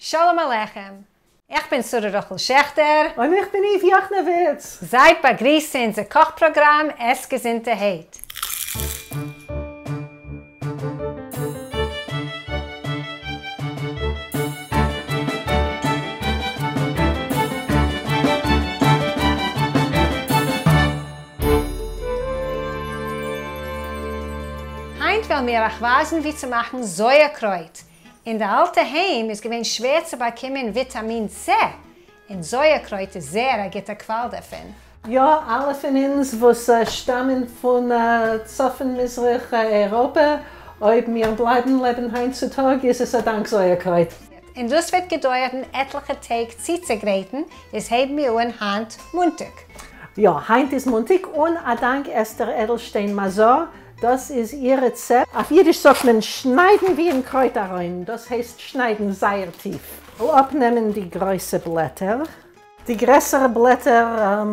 שלום עליכם! איך בין שרה רחל שעכטער. און איך בין איוו יאכנעוויץ. זייט באגריסט צו אונזער קאך פראגראם עס געזונטערהייט. היינט וועלן מיר אייך ווייזן ווי צו מאכן זויערקרויט. אין די אלטע היים איז געווען שווער צו באקומען וויטאמין ס', און זויערקרויט איז זייער א גוטע קוואל דערפון. יא, אלע פון אונז וואס שטאמען פון צפון מזרח אייראפע, אויב מיר בלייבן לעבן היינט צו טאג איז עס אדאנק זויערקרויט. און דאס וועט געדויערן עטליכע טעג צוצוגרייטן, איז הייבן מיר אן היינט מאנטאג. יא, היינט איז מאנטאג, און אדאנק אסתר עדלשטיין מזור, דאס איז איר רעצעפט. אויף אידיש זאגט מען שניידן ווי אין קרויט אריין, דאס הייסט שניידן זייער טיף. אפנעמען די גרויסע בלעטער. די גרעסערע בלעטער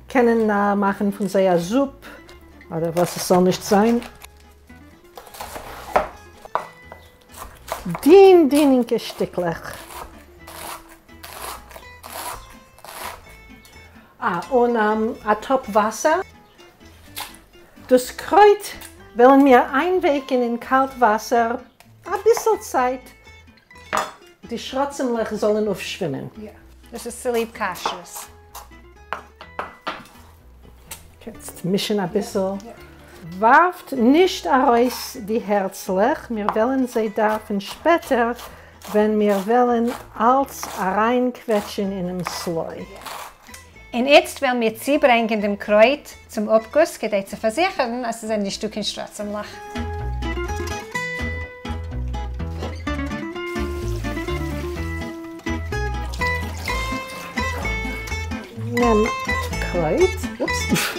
קענען מאכן פון זיי א זופ אדער וואס עס זאל נישט זיין. דין דינינקע שטיקלעך. אה, און א טאפ וואסער. דאס קרויט וועלן מיר איינווייקן אין קאלט וואסער אביסל צייט די שרצים'לעך זאלן אויפשווימען. יא, דאס איז צוליב כשרות. קענסט מישן אביסל. ווארפט נישט ארויס די הערצלעך, מיר וועלן זיי דארפן שפעטער ווען מיר וועלן אלץ אריינקוועטשן אינעם סלוי. און איצט וועלן מיר צוברענגען דעם קרויט צום אפגוס כדי צו פארזיכערן אז ס'זענען נישטא קיין שרצים'לעך. נעם קרויט, אופס.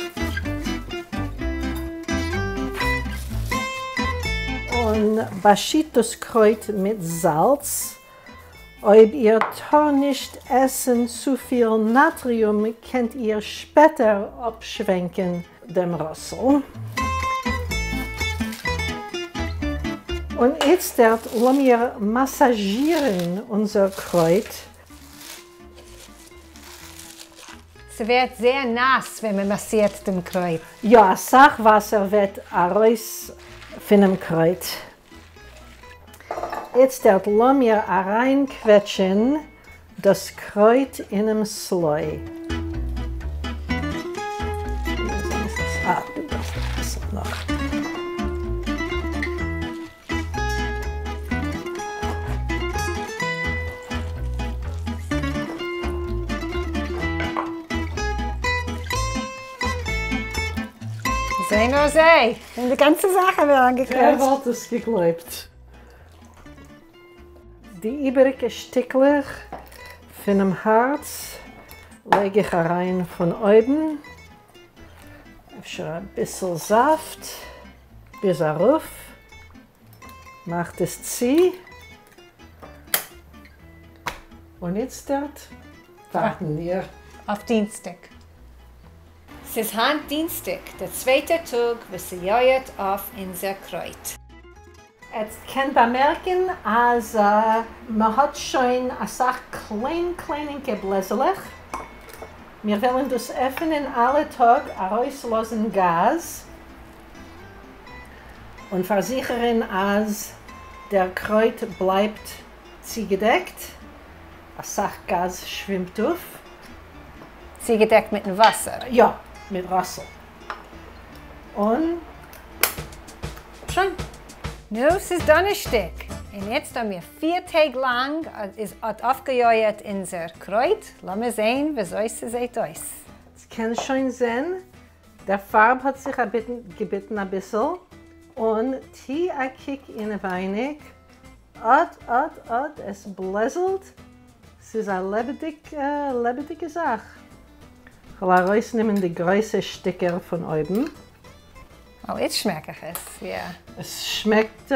און באשיט דאס קרויט מיט זאלץ. אויב איר טאר נישט עסן צופיל נאטריום קענט איר שפעטער אפשווענקען דעם ראסל. און איצטערט לאמיר מאסאזשירן אונזער קרויט. ס'ווערט זייער נאס ווען מ'מאסירט דעם קרויט. יא, אסאך וואסער וועט ארויס פונעם קרויט. איצטערט לאמיר אריינקוועטשען דאס קרויט אינעם סלוי. זע נאר זע! און די גאנצע זאך האבן מיר אנגעקוועטשט. ווער וואלט עס געגלויבט? די איבעריגע שטיקלעך פונעם הארץ לייג איך אריין פון אויבן, אפשר אביסל זאפט ביז ארויף, מאכט עס צו, און איצטערט ווארטן מיר. אויף דינסטאג. ס'איז היינט דינסטאג, דער צווייטער טאג וואס ס'יויערט אויף אונזער קרויט. עטס קענט באמערקן אז מ'האט שוין אסאך קליין קליינינקע בלעזעלעך, מיר וועלן דאס עפענען אלע טאג ארויסלאזן גאז און פארזיכערן אז דער קרויט בלייבט צוגעדעקט, אסאך גאז שווימט אויף. צוגעדעקט מיטן וואסער? יא, מיט ראסל. און שוין. נו, ס'איז דאנערשטאג, און איצט האבן מיר פיר טעג לאנג איז האט אויפגעיויערט אונזער קרויט, לאמיר זעהן וויאזוי ס'זעהט אויס. קענסט שוין זעהן, דער פארב האט זיך געביטן אביסל, און טוה א קוק אינעווייניג, אט אט אט עס בלעזלט, ס'איז א לעבעדיג לעבעדיגע זאך. כ'וועל ארויסנעמען די גרויסע שטיקער פון אויבן. או, איצט שמעק איך עס, יא. עס שמעקט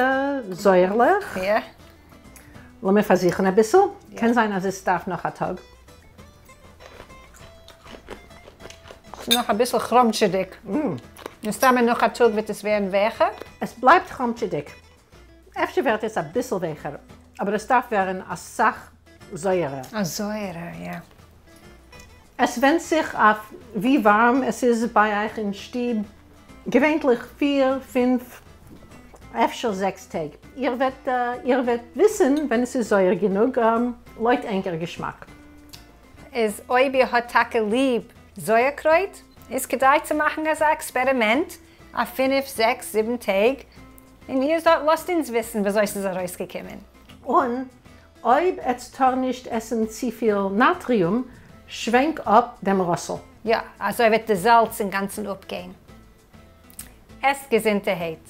זויערליך. יא. לאמיר פארזוכן אביסל. קען זיין אז עס דארף נאך א טאג. ס'איז נאך אביסל כראמטשעדיג. מסתמא נאך א טאג וועט עס ווערן וועכער. עס בלייבט כראמטשעדיג. אפשר ווערט עס אביסל וועכער, אבער עס דארף ווערן אסאך זויערער. א זויערער, יא. עס ווענדט זיך אויף ווי ווארעם עס איז ביי אייך אין שטוב, געווענטליך פיר, פינף, אפשר זעקס טעג. איר וועט איר וועט וויסן ווען עס איז זויער גענוג, לויט ענקער געשמאק. איז אויב איר האט טאקע ליב זויערקרויט, איז כדאי צו מאכן אזא עקספערימענט אויף פינף, זעקס, זיבן טעג, און איר זאלט לאזט אונז וויסן וויאזוי ס'איז ארויסגעקומען. און אויב עטס טאר נישט עסן צופיל נאטריום, שווענק אפ דעם ראסל. יא, אזוי וועט די זאלץ אינגאנצן אפגיין. עסט געזונטערהייט.